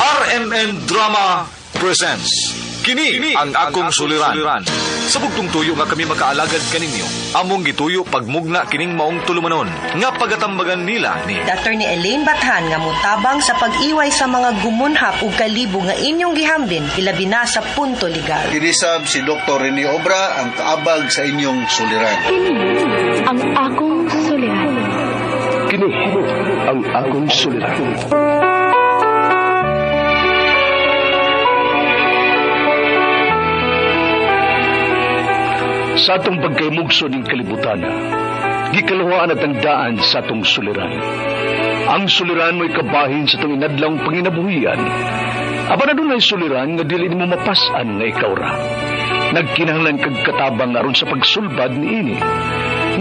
RMN Drama presents Kini ang akong suliran. Sa bugtong tuyo nga kami makaalagad kaninyo, among gituyo pagmugna kining maong tulumanon nga pagatambagan nila ni Attorney Elaine Bathan nga motabang sa pag-iway sa mga gumunhap ug kalibo nga inyong gihambin ilabi na sa punto legal. Kinisab si Dr. Rene Obra ang kaabag sa inyong suliran. Kini ang akong suliran. Kini ang akong suliran. Sa atong pagkaymugso ning kalibutan, gikaluhaan at ang daan sa atong suliran. Ang suliran mo'y kabahin sa atong inadlawng panginabuhian. Apan adunay suliran nga dili nimo mapas-an nga ikaw ra. Nagkinahanglan kag katabang aron sa pagsulbad niini.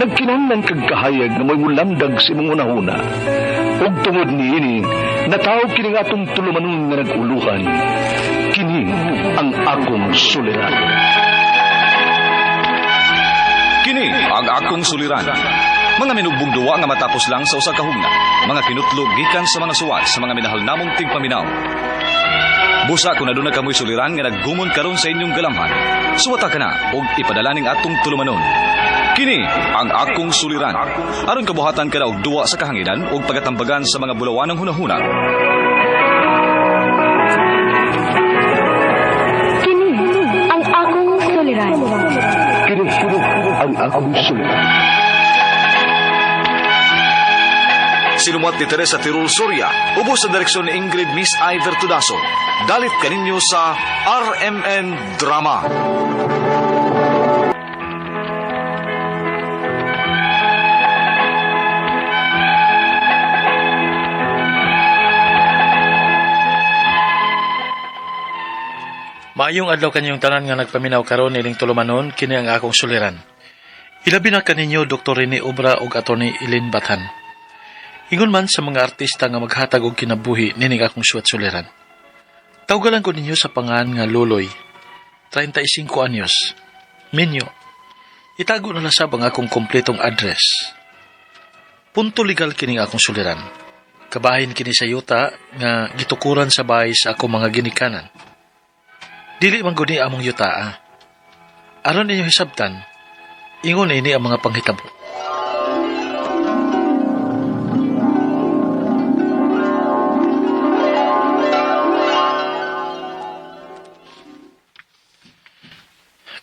Nagkinahanglan kag kahayag nga mo'y mulamdag sa imong hunahuna. Ug tungod niini, natawag kini nga atong tulumanon nga nag-uluhan. Kini ang akong suliran. Kini ang akong suliran. Mga minugbong duwa nga matapos lang sa usa ka hugna. Mga kinutlog gikan sa mga suwat sa mga minahal namong tigpaminaw. Busa kung aduna kamoy suliran nga naggumon karon sa inyong galamhan. Suwata ka na og ipadala ning atong tulumanon. Kini ang akong suliran. Aron kabuhatan ka na og duwa sa kahanginan ug pagatambagan sa mga bulawanang hunahuna. Kini ang akong suliran. Kini ang akong suliran. Sinumuat ni Teresa Tirul Soria, ubos sa direksyon ni Ingrid Miss Iver Tudaso. Dalit kaninyo sa RMN Drama. Maayong adlaw kanyong tanan nga nagpaminaw karon nining tulumanon kini ang akong suliran. Ilabi na kaninyo Dr. Rene Obra ug Attorney Eileen Bathan. Ingon man sa mga artista nga maghatag og kinabuhi nining akong suwat suliran. Tawgalan ko ninyo sa pangan nga Luloy. 35 anyos. Minyo. Itago na lasab ang akong kompletong address. Punto legal kining akong suliran. Kabahin kini sa yuta nga gitukuran sa bahay sa akong mga ginikanan. Dili man guni among yutaa. Aron ninyo hisabtan, ingon ini ang mga panghitabo.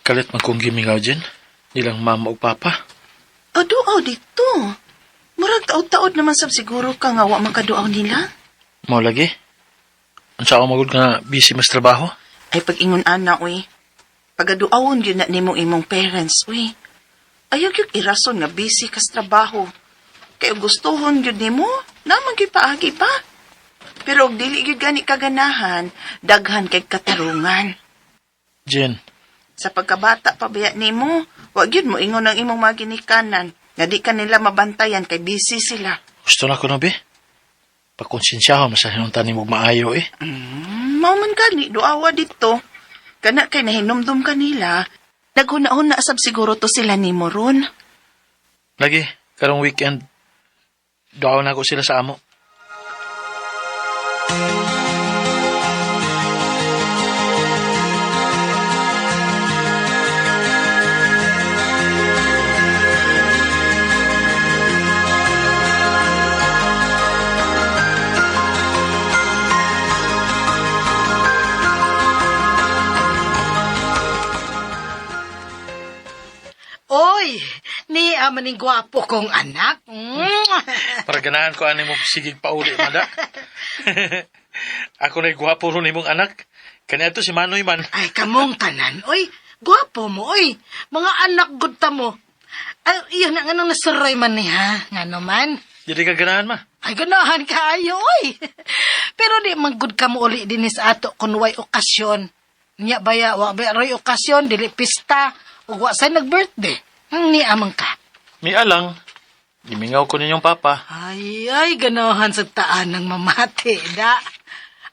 Kalit man kong gimingaw dyan, nilang mama ug papa. O duaw dito. Murag taod-taod naman sab siguro ka nga wa man kaduaw nila. Mao lagi. Unsa ako magud nga busy mas trabaho? Ay pag-ingon ana uy. Pagaduawon gyud na nimo imong parents uy. Ayaw gyud irason nga busy kas trabaho. Kay og gustuhon gyud nimo, naman gyud paagi pa. Pero og dili gyud gani kaganahan, daghan kay katarungan. Jen, Sa pagkabata pa baya nimo, wa gyud mo ingon ang imong mga ginikanan nga di ka nila mabantayan kay busy sila. gusto na ko na be. Pagkonsensyahan mo sa hinuntan nimo maayo eh. Mao man gani duawa dito. Kana kay nahinumdum kanila, naghuna-huna sab siguro to sila nimo ron. Lagi, karong weekend, duaw na ako sila sa amo. Oy, ni maning gwapo kong anak. Para ganahan ko ani mo sigig pauli, mada. Ako na'y gwapo ron imong anak. Kanya to si Manoy man. Ay, kamong tanan. Oy, gwapo mo, oy. Mga anak gud ta mo. Ay, iyan na nga nang nasuroy man ni ha. Nga naman. Dili ka ganahan ma. Ay, ganahan kaayo, oy. Pero di man gud ka mo uli din sa ato kung way okasyon. Nya baya, wa ba roy okasyon, dili pista, ug wa say nag-birthday. Ni amang ka. Mi alang. Gimingaw ko ninyong papa. Ay, ay, ganahan sa taan ng mamati, da.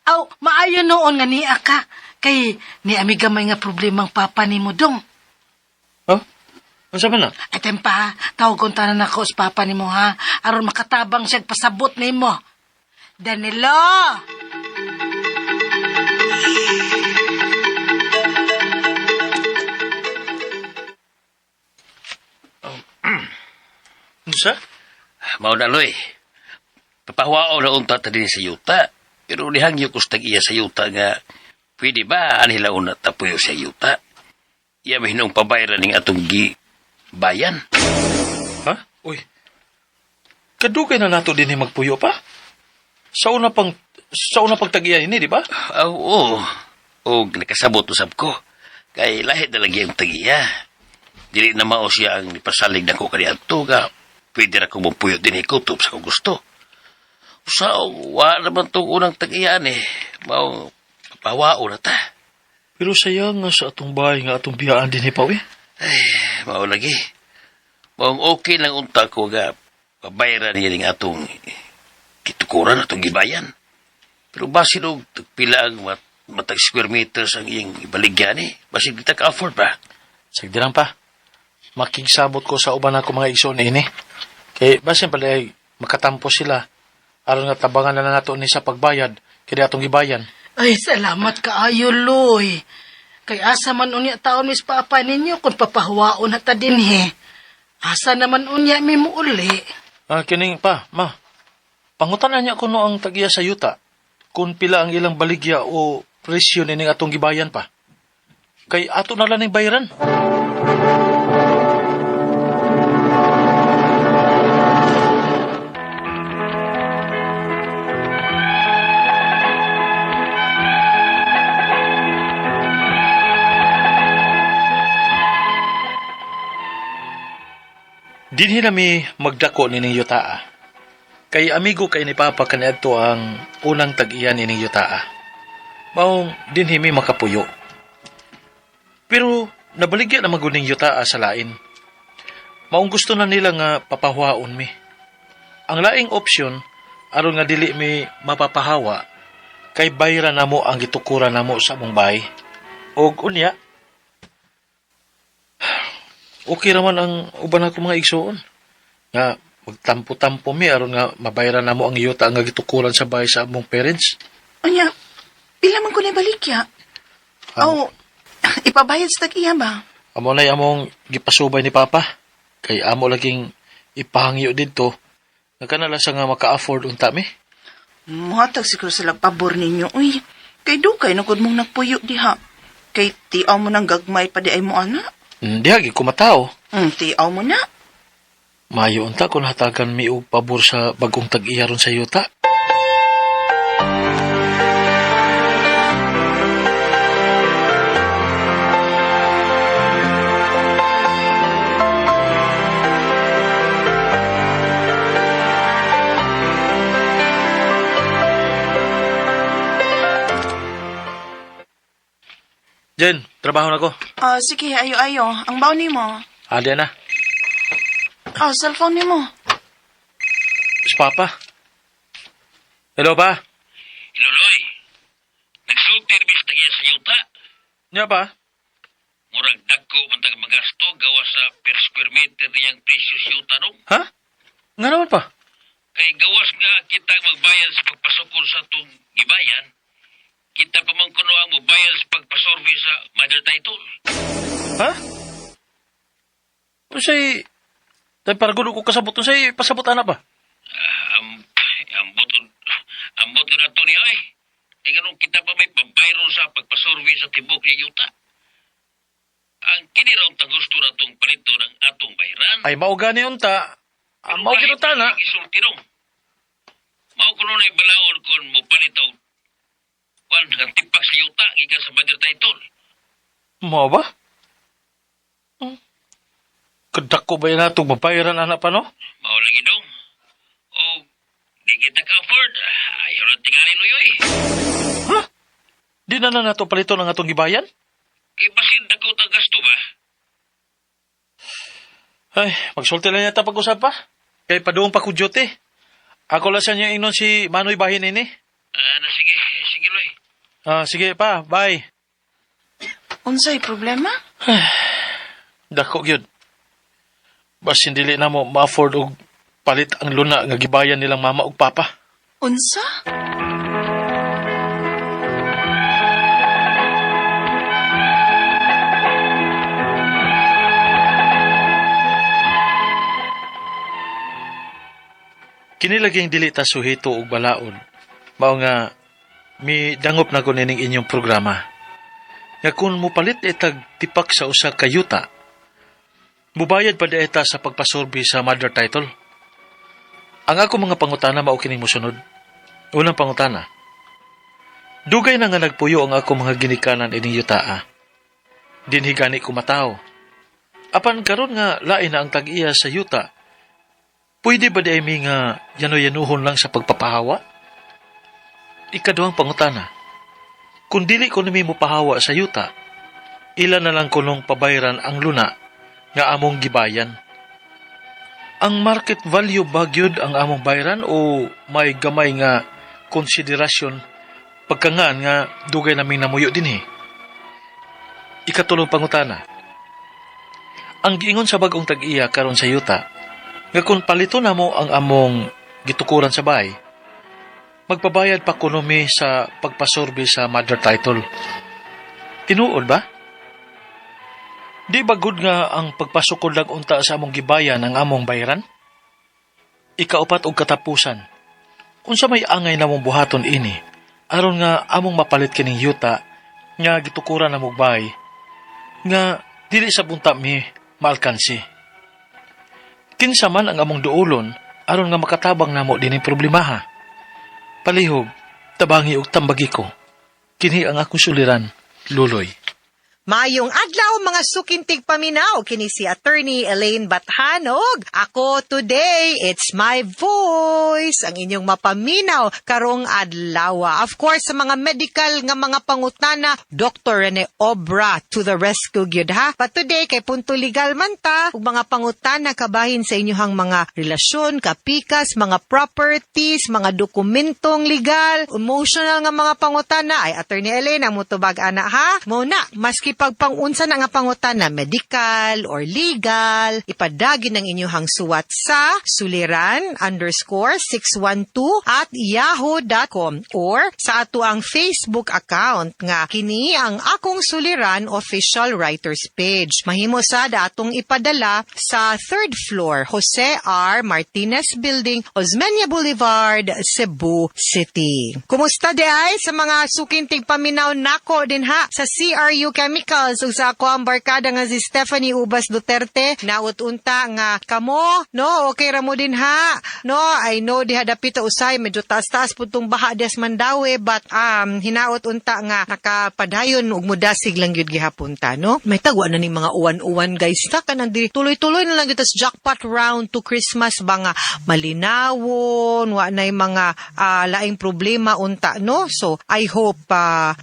Aw, maayo noon nga niya ka. Kay ni ami gamay nga problemang papa ni mo dong. Oh? Unsa man na? Ay, tempa, tawag kong tanan ako sa papa ni mo, ha? Aron makatabang siya pasabot ni mo. Danilo! Unsa? Mao na, Loy. Papahuao na unta ta din sa yuta. Pero nihangyo ko sa tag-iya sa yuta nga pwede ba anila una tapuyo sa yuta? Iya may hinong pabayran ning atong gi bayan. Ha? Uy. Kadugay na nato din magpuyo pa. Sa una pang tag-iya ini, di ba? Oo. Og nakasabot usab ko. Kay lahi na lagi ang tag-iya. Dili na mao siya ang nipasalig nako kaniadto nga pwede ra kong mapuyo din kutob sa kung gusto. Usa wa naman tong unang tag-iya ni. Mao papawao na ta. Pero sayang nga sa atong bahay nga atong biyaan din pa, uy. Ay, mao lagi. Maong okay lang unta ko nga pabayran niya ning atong kitukuran atong gibayan. Pero basin og pila ang matag square meters ang iyang ibaligyan eh. Basin kita ka-afford ba? Sige lang pa. Makigsabot ko sa uban ako mga igsoon ini. Kay basin pala ay makatampo sila. Aron nga tabangan na nato ni sa pagbayad kay atong gibayan. Ay, salamat kaayo, Loy. Kay asa man unya taon mis papa ninyo kung papahuwaon na ta dinhi. Asa naman unya mi muuli. Ah, kining pa, ma. Pangutan na niya kuno ang tag-iya sa yuta kung pila ang ilang baligya o presyo nining atong gibayan pa. Kay ato na lang ning bayaran. Dinhi nami magdako nining yutaa. Kay amigo kay ni Papa kaniadto ang unang tag-iya nining yutaa. Maong dinhi mi makapuyo. Pero nabaligya na maguning yutaa sa lain. Maong gusto na nila nga papahuwaon mi. Ang laing opsyon aron nga dili mi mapapahawa kay bayra namo ang gitukuran namo sa among bahay. Og unya, okay raman ang uban ako mga igsoon. Nga magtampo-tampo mi aron nga mabayaran namo ang yuta nga gitukuran sa bahay sa among parents. Unya, pila man ko na balikya? Oh, ipabayad sa tag-iya ba? Amo na among gipasubay ni Papa. Kay amo laging ipahangyo didto. Nagkanala sa nga maka-afford unta mi. Muhatag siguro sila pabor ninyo, uy. Kay dukay na gud mong nagpuyo diha. Kay tiaw mo nang gagmay pa di ay mo, ana. Diha gyud ko matao. Tiaw mo na. Maayo unta kung hatagan mi og pabor sa bagong tag-iya ron sa yuta. Jen, trabaho na ko. Ah, sige, ayo-ayo. Ang baon nimo. Adi na. Ah, cellphone nimo. Si Papa. Hello, pa? Hello, Loy. Nagsulti bis tag-iya sa yuta. Nya pa? Murag dagko man tag magasto gawa sa per square meter niyang presyo sa yuta no. Ha? Nga naman pa? Kay gawas nga kita ang magbayad sa pagpasukol sa atong gibayan, kita pa man kuno ang mobayad sa pagpasurvey sa mother title. Ha? Unsay tay paragulo ko kasabot unsay pasabot ana ba? Ambot na to niya ay. Kay ganun kita pa may pambayron sa pagpasurvey sa tibok ni yuta. Ang kini raw ta gusto na tong palito ng atong bayran. Ay mao gani unta. Pero Mao gid unta na. Isulti rong. Mao kuno na balaod kon mo palit og kwan ang tipak sa yuta gikan sa mother title. Mao ba? Kadako ba yan natong mabayaran ana pa no? Mao lagi dong. O di kita ka-afford. Ayaw lang tingali luyoy. Ha? Di na na nato palito ng atong gibayan? Kay basin dako ta gasto ba? Ay, magsulti lang yata pag-usap pa. Kay paduong pa ko duty. Ako lang sa niya ingnon si Manoy Bahin ini. Na sige, sige Loy. Ah, sige pa, bye. Unsay problema? Dako gyud. Basin dili na mo ma-afford og palit ang luna nga gibayan nilang mama ug papa. Unsa? Kini laging dili ta suhito og balaod. Mao nga mi dangop na ko nining inyong programa. Nga kung mupalit itag tipak sa usa ka yuta, mubayad pa ta sa pagpasurvey sa mother title. Ang ako mga pangutana mao kining mosunod. Unang pangutana. Dugay na nga nagpuyo ang ako mga ginikanan ining yutaa. Dinhi gani ko matawo. Apan karon nga lain na ang tag-iya sa yuta, pwede ba di mi nga yano-yanuhon lang sa pagpapahawa? Ikaduhang pangutana. Kung dili ko nami mopahawa sa yuta, ilan na lang kunong pabayran ang luna nga among gibayan? Ang market value ba gyud ang among bayran o may gamay nga konsiderasyon pagkangan nga dugay naming namuyo dinhi? Ikatulong pangutana. Ang giingon sa bagong tag-iya karon sa yuta, nga kung palito namo ang among gitukuran sa bahay, magpabayad pa kuno mi sa pagpasurvey sa mother title. Tinuod ba? Di ba good nga ang pagpasukod lang unta sa among gibayan ang among bayran? Ikaupat og katapusan. Unsa may angay namong buhaton ini, aron nga among mapalit kining yuta nga gitukuran namong bahay, nga dili sa bunta mi maalkansi? Kinsa man ang among duolon aron nga makatabang namo dining problemaha? Palihog, tabangi og tambagi ko. Kini ang akong suliran, Luloy. Maayong adlaw, mga suking tigpaminaw, kini si Attorney Elaine Bathanog. Ako today, it's my voice ang inyong mapaminaw karong adlaw. Of course, sa mga medical nga mga pangutana, Dr. Rene Obra to the rescue gyud ha. But today kay Punto Legal man ta ug mga pangutana kabahin sa inyong mga relasyon, kapikas, mga properties, mga dokumentong legal, emotional nga mga pangutana ay Attorney Elaine ang mutubag ana ha. Mao na, maski pagpangunsa na nga pangutana, medical or legal, ipadagin ang inyong suwat sa suliran_612@yahoo.com or sa ato ang Facebook account nga kini ang Akong Suliran Official Writers Page. Mahimo sad atong ipadala sa third floor, Jose R. Martinez Building, Osmeña Boulevard, Cebu City. Kumusta di ay sa mga suking tigpaminaw nako din ha sa CRU Chemicals ug sa ako ang barkada nga si Stephanie Ubas Duterte? Naot unta nga kamo, no, okay ra mo din ha, no? I know diha dapita usay medyo taas-taas pud tong baha dias Mandaue, but hinaot unta nga nakapadayon ug mudasig lang gyud gihapon ta, no? May tagwa na ning mga uwan-uwan, guys, ta kanang diri tuloy-tuloy na lang gyud tas jackpot round to Christmas ba nga malinawon, wa nay mga laing problema unta, no? So I hope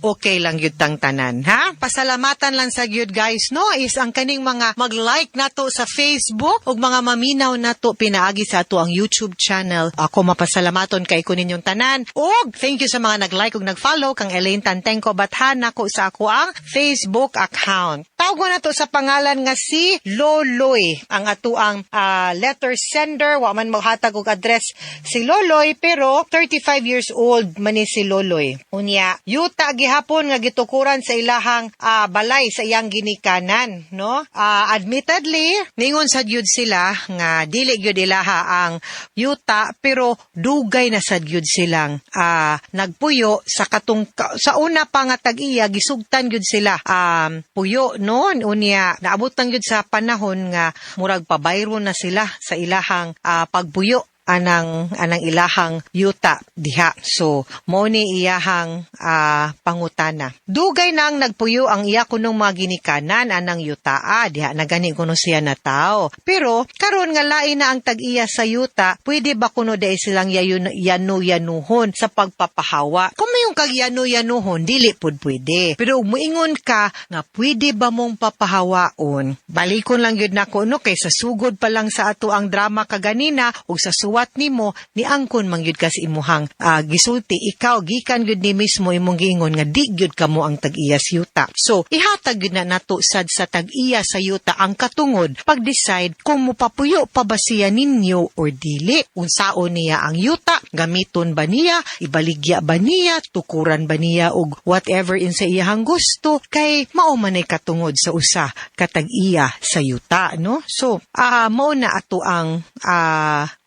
okay lang gyud tang tanan ha. Pasalamatan lang sa gyud, guys, no, is ang kaning mga mag-like nato sa Facebook ug mga maminaw nato pinaagi sa ato ang YouTube channel. Ako mapasalamaton kay ko ninyong tanan. Ug thank you sa mga nag-like ug nag-follow kang Elaine Tantengco Bathan nako sa ako ang Facebook account. Tawag na to sa pangalan nga si Loloy. Ang ato ang letter sender, wa man maghatag og address si Loloy, pero 35 years old man ni si Loloy. Unya, yuta gihapon nga gitukuran sa ilahang balay sa iyang ginikanan, no? Admittedly, ningon sad gyud sila nga dili gyud ilaha ang yuta, pero dugay na sad gyud silang nagpuyo sa katong sa una pa nga tag-iya, gisugtan gyud sila puyo, no? Unya naabot lang gyud sa panahon nga murag pabayro na sila sa ilahang pagpuyo anang ilahang yuta diha. So, mo ni iyahang pangutana. Dugay nang nagpuyo ang iya kunong mga ginikanan anang yutaa diha na gani kuno siya na tao. Pero karon nga lain na ang tag-iya sa yuta, pwede ba kuno dai silang yayun yanu-yanuhon sa pagpapahawa? Kung mayon kag yanu-yanuhon, dili pud pwede. Pero ug moingon ka nga pwede ba mong papahawaon? Balikon lang gyud nako, no, kay sa sugod pa lang sa ato ang drama kaganina ug sa suwat nimo niangkon man gyud ka sa imuhang gisulti, ikaw gikan gyud ni mismo imong giingon nga di gyud kamo ang tag-iya sa yuta. So ihatag gyud na nato sad sa tag-iya sa yuta ang katungod pag-decide kung mopapuyo pa ba siya ninyo or dili. Unsaon niya ang yuta, gamiton ba niya, ibaligya ba niya, tukuran ba niya og whatever in sa iyahang gusto, kay mao man ay katungod sa usa ka tag-iya sa yuta, no? So mao na ato ang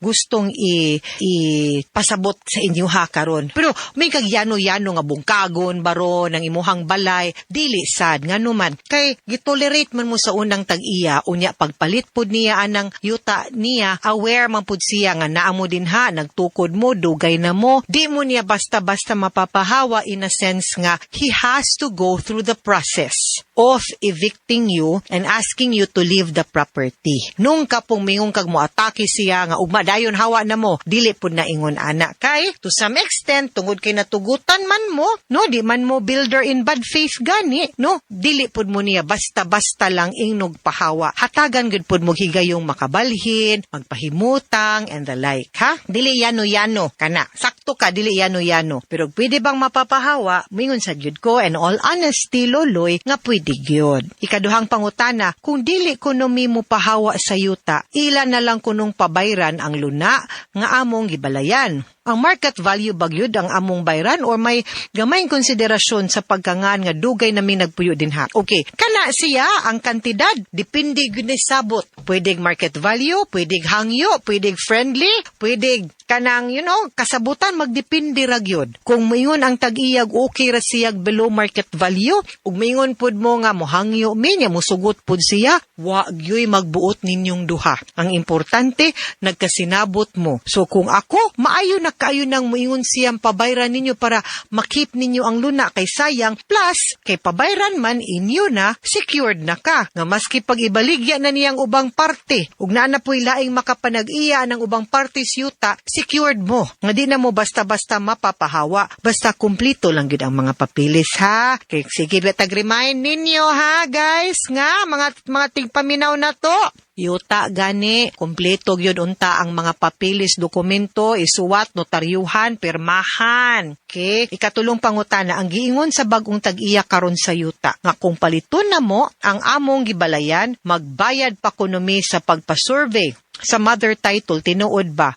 gusto atong i pasabot sa inyo ha karon. Pero may kagyano-yano nga bungkagon baron ang imuhang balay, dili sad, ngano man kay gitolerate man mo sa unang tag-iya. Unya pagpalit pud niya anang yuta niya, aware man pud siya nga naa mo dinha, nagtukod mo, dugay na mo, di mo niya basta-basta mapapahawa, in a sense nga he has to go through the process of evicting you and asking you to leave the property. Nung kapong mingon kag moatake siya nga ugma dayon hawa na mo, dili pud na ingon ana, kay to some extent, tungod kay natugutan man mo, no, di man mo builder in bad faith gani, no, dili pud mo niya basta-basta lang ingnog pahawa. Hatagan gud pud mo higayong makabalhin, magpahimutang and the like, ha. Dili yano-yano kana. Sakto ka, dili yano-yano. Pero pwede bang mapapahawa? Mingon sa gyud ko, and all honesty, Loloy, nga pwede gyud. Ikaduhang pangutana, kung dili kuno mi mo pahawa sa yuta, ila na lang kunong pabayran ang luna nga among gibalayan? Ang market value ba gyud ang among bayran or may gamayng konsiderasyon sa pagkangan nga dugay nami nagpuyo dinha? Okay, kana siya ang kantidad, depende gyud ni sabot. Pwedeng market value, pwedeng hangyo, pwedeng friendly, pwedeng kanang kasabutan, magdepende ra gyud. Kung moingon ang tag-iyag okay ra siyag below market value, ug moingon pud mo nga mohangyo mi niya, musugot pud siya, wa gyoy magbuot ninyong duha. Ang importante, nagkasinabot mo. So kung ako, maayo na kaayo nang moingon siyang pabayran ninyo para makip ninyo ang luna, kay sayang, plus kay pabayran man inyo na, secured na ka nga maski pag ibaligya na niyang ubang parte ug naa na po'y laing makapanag-iya ng ubang parte sa yuta, secured mo nga di na mo basta-basta mapapahawa, basta kumplito lang gyud ang mga papilis, ha. Kay sige ba tag remind ninyo ha, guys, nga mga tigpaminaw na to. Yuta gani, kumpleto gyud unta ang mga papilis, dokumento, isuwat, notaryuhan, pirmahan. Okay? Ikatulong pangutana, ang giingon sa bagong tag-iya karon sa yuta nga kung paliton na mo ang among gibalayan, magbayad pa kuno mi sa pagpa-survey sa mother title, tinuod ba?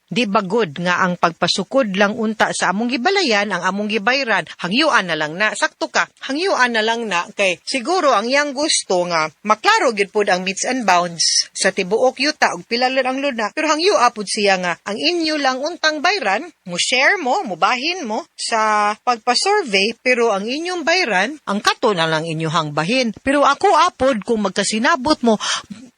Di ba good nga ang pagpasukod lang unta sa among gibalayan, ang among gibayran, hangyuan na lang na? Sakto ka, hangyuan na lang na, kay siguro ang iyang gusto nga maklaro gyud pud ang metes and bounds sa tibuok yuta ug pila lang ang luna, pero hangyua pud siya nga ang inyo lang untang bayran, mo share mo, mubahin mo sa pagpa-survey, pero ang inyong bayran, ang kato na lang inyuhang bahin. Pero ako apod, kung magkasinabot mo,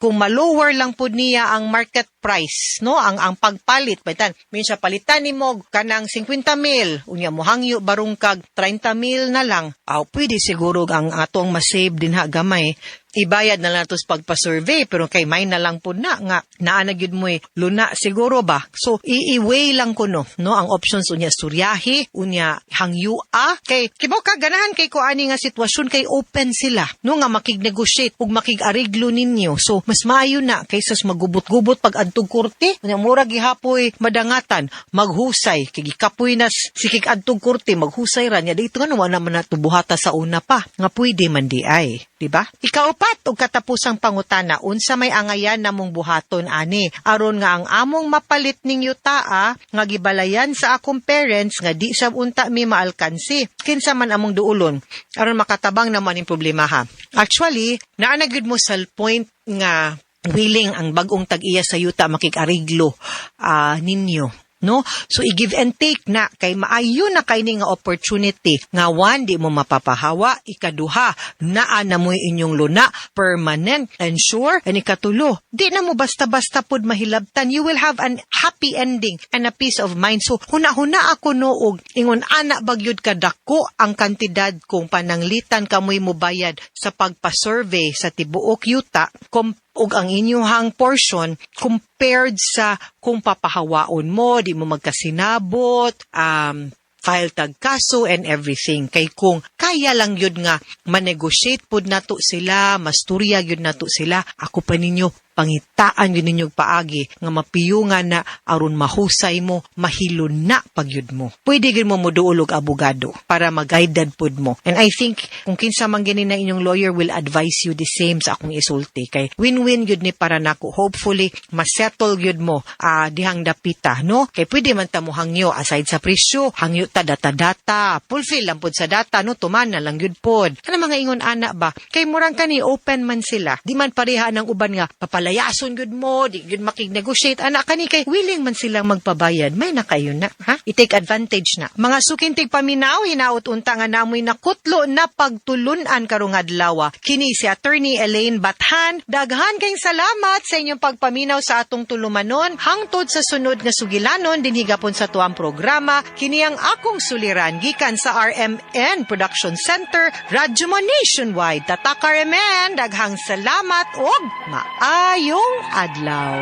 kung ma-lower lang pud niya ang market price, no, ang pagpalit, palitan. Minsan palitan nimo kanang 50 mil, unya mo hangyo barong kag 30 mil na lang. Aw, pwede siguro ang atong ma-save dinha gamay, ibayad na lang nato sa pagpa-survey, pero kay may na lang po na nga naa na gyud mo'y luna siguro ba. So i-weigh lang ko, no, ang options, unya suryahi, unya hangyua, kay kibaw ka, ganahan kay ko ani nga sitwasyon kay open sila, no, nga makig-negotiate ug makig-ariglo ninyo. So mas maayo na kaysa sa magubot-gubot pag adtog korte, unya mura gihapoy madangatan maghusay kay gikapoy na sikig adtog korte, maghusay ra niya dito nga wala man na tubuhata sa una pa nga pwede man di ay, di ba? Ikaupat ug katapusang pangutana, unsa may angayan namong buhaton ani aron nga ang among mapalit ning yutaa nga gibalayan sa akong parents nga di sab unta mi maalkansi? Kinsa man among duulon aron makatabang naman ning problema, ha? Actually, naa na gyud mo sa point nga willing ang bagong tag-iya sa yuta makig-ariglo ninyo, no? So i-give and take na, kay maayo na kay ni nga opportunity nga one, di mo mapapahawa, ikaduha, naa na mo'y inyong luna, permanent and sure, and ikatulo, di na mo basta-basta pud mahilabtan. You will have an happy ending and a peace of mind. So huna-huna ako, no, og ingon ana bagyod kadako ang kantidad kung pananglitan kamoy mobayad sa pagpa-survey sa tibuok yuta ug ang inyuhang portion compared sa kung papahawaon mo, di mo magkasinabot, file tag kaso and everything. Kay kung kaya lang yun nga manegotiate pud nato sila, masturya yun nato sila, ako pa ninyo, pangitaan yun ninyo paagi nga mapiyungan na aron mahusay mo, mahilon na pagyud mo. Pwede gyud mo moduol og abogado para mag-guided pud mo. And I think kung kinsa man gani na inyong lawyer will advise you the same sa akong isulti, kay win-win gyud ni para nako. Hopefully masettle gyud mo dihang dapita, no? Kay pwede man ta mo hangyo aside sa presyo, hangyo ta data-data, fulfill lang pud sa data, no, tuman na lang gyud pod. Kana mga ingon ana ba? Kay murang kani open man sila. Di man pareha ng uban nga papalahi Palayason gud mo, di gud makig-negotiate ana kani kay willing man silang magpabayad. May na kayo na, ha? I-take advantage na. Mga suking tigpaminaw, hinaot unta nga namoy nakutlo na pagtulunan karong adlaw. Kini si Attorney Elaine Bathan. Daghan kayong salamat sa inyong pagpaminaw sa atong tulumanon hangtod sa sunod nga sugilanon dinhi gapon sa tuang programa. Kini ang akong suliran gikan sa RMN Production Center, Radyo Mo Nationwide. Tatak RMN, daghang salamat ug maayong adlaw.